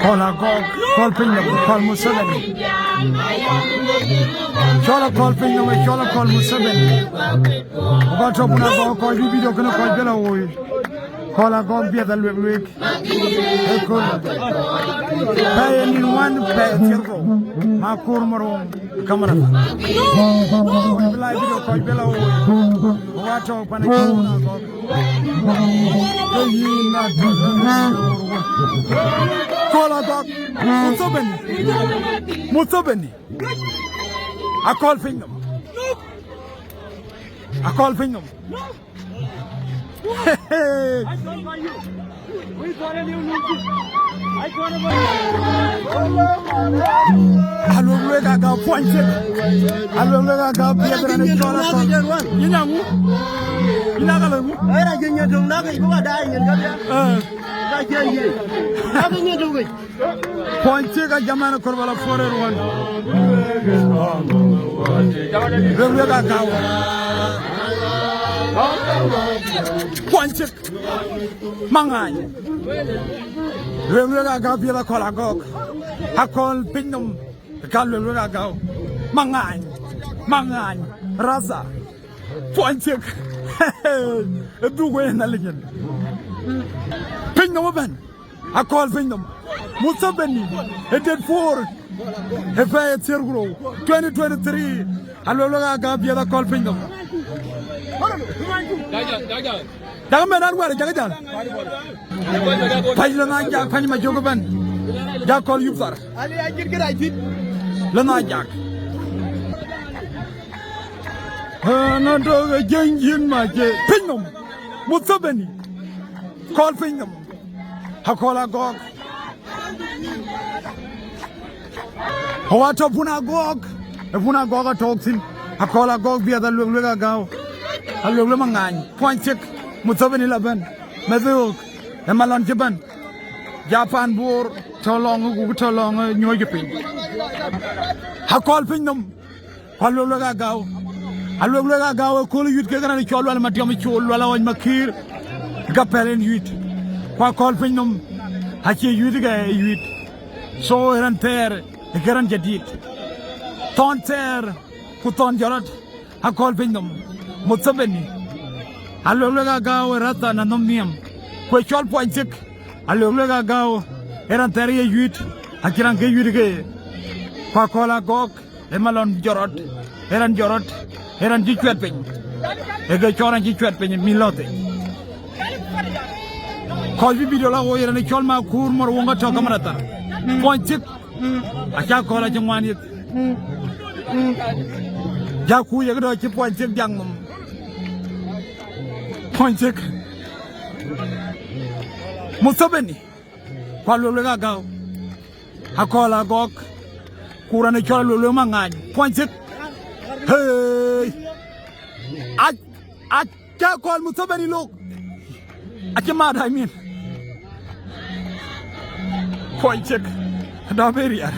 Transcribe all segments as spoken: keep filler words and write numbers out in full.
Kɔl Agɔk, kɔl piny nɔm, kɔl Museveni. Cɔl akɔl piny nɔm, cɔl akɔl Museveni. Ku ka tɔ̈ pun Agɔk kɔc bï video kënë kɔc bï la woi. Kɔl Agɔk biɛth aluek luek. Ëköl. Pɛɛi ë nïn ŋuan, pɛɛi thiërrou. Ma kur marom. Kamera. Kɔc bï la video kɔc bï la woi. Ku ka tɔ̈ pan ë cɔl Agɔk. Kɔl Agɔk, Museveni, Museveni. Akɔl piny nɔm. Akɔl piny nɔm. Aluek luek Agau puɔny cek. Aluek luek Agau piɛth rɛn cɔl akɔl. Yïn aŋu? Yïn akal aŋu? Era jin nyɛ dong na ke ibu ka dai nyin ka bia. Eh. Ka jin ye. Na ke nyɛ dong ke. Puɔny cek a jaman kor bala puɔr ruɔn. Luek luek Agau. Puɔny cek. Maŋany. Luek luek Agau piɛth akɔl Agɔk. Akɔl piny nɔm. Ka luek luek Agau. Maŋany. Maŋany. Rasa. Puɔny cek. Ë dhuk wei ë Nhialic yen. Piny nɔm ëbɛ̈n. Akɔl piny nɔm. Museveni. Ë date four. Ë pɛɛi ë thiërrou. Twenty twenty-three. Aluek luek Agau piɛth akɔl piny nɔm. Dak mɛn an wɛ̈ɛ̈r, jak jäl. Päc lɔ na jak, päc ma jök ëbɛ̈n. Jak kɔl yup thar. Lɔ na jak. Ënɔn tök ë jëny yïn ma cie. Piny nɔm. Museveni. Kɔl piny nɔm. Akɔl Agɔk. Awa tɔ̈ pun Agɔk. Ë pun Agɔk atɔ̈k thïn. Akɔl Agɔk biɛth aluek luek Agau. Aluek luek Maŋany. Puɔny cek. Museveni la bɛ̈n. Mɛthiɔ̈k. Ë malɔn cï bɛ̈n. Japan Bor tɔ̈ lɔŋ ku tɔ̈ lɔŋ nyuɔ̈c piny. Akɔl piny nɔm. Ku aluek luek Agau. Aluek luek Agau ëköl yuit kek raan cɔl Lual Matiɔm col Lual Awany Makir. Ka pɛl en yuit. Ku akɔl piny nɔm. Acie yuit ke yuit. So ë raan thɛɛr, ë ke raan jadid. Thɔn thɛɛr, ku thɔn jɔt rɔt. Akɔl piny nɔm. Museveni. Aluek luek Agau ë rasta na nɔm nhiam. Ku ë cɔl puɔny cek. Aluek luek Agau ë raan thɛɛr ye yuit. Acï raan ke yuit ke. Ku akɔl Agɔk. Ë malɔn jɔt rɔt, ë raan jɔt rɔt, ë raan cï cuɛt piny. Ë ke cɔl raan cï cuɛt piny mi lɔ̈th. Kɔc bï video la woi raan cɔl ma kuur mɔr wöŋ ka tɔ̈ kamera thar. Puɔny cek. Aca kɔl acï ŋuan yeth. Ja ku yek dɔ̈ cï puɔny cek jaŋ nɔm. Puɔny cek. Museveni. Ku aluek luek Agau. Akɔl Agɔk. Ku raan cɔl aluek luek Maŋany. Puɔny cek. Hey. Ac, ac, ca kɔl Museveni lok. Acï mat, I mean. Puɔny cek. Dɔ̈ bï riɛr.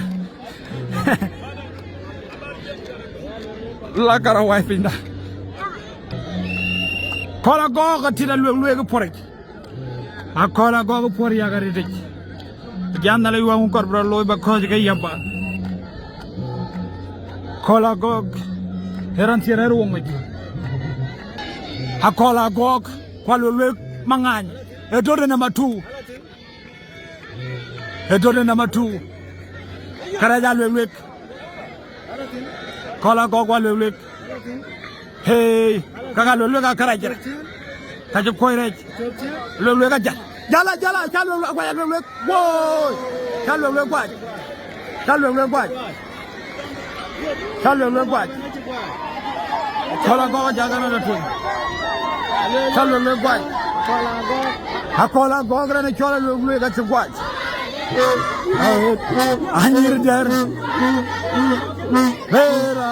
La kara wai pinyda. Kɔl Agɔk atit aluek luek puɔric. Akɔl Agɔk puɔr yak arëtic. Jam Nhialic wä ŋu kɔr bï rɔt looi ba kɔ̈ɔ̈c ke yäpä. Kɔl Agɔk ë raan thiëër rɛ̈ɛ̈r woŋic. Akɔl Agɔk ku aluek luek Maŋany. Ë döt ë number two. Ë döt ë number two. Kärɛc aluek luek. Kɔl Agɔk wa luek luek. Hey, kaka luek luek akärɛc. Ka cï kuɔ̈c rɛc. Luek luek ajal. Jala, jala, ca luek luek, guac, luek luek. Woi. Ca luek luek guac. Ca luek luek guac. Ca luek luek guac. Kɔl Agɔk ajal kan ada tueŋ. Ca luek luek guac. Akɔl Agɔk rɛn cɔl aluek luek acï guac. Anyir dɛr. Bera.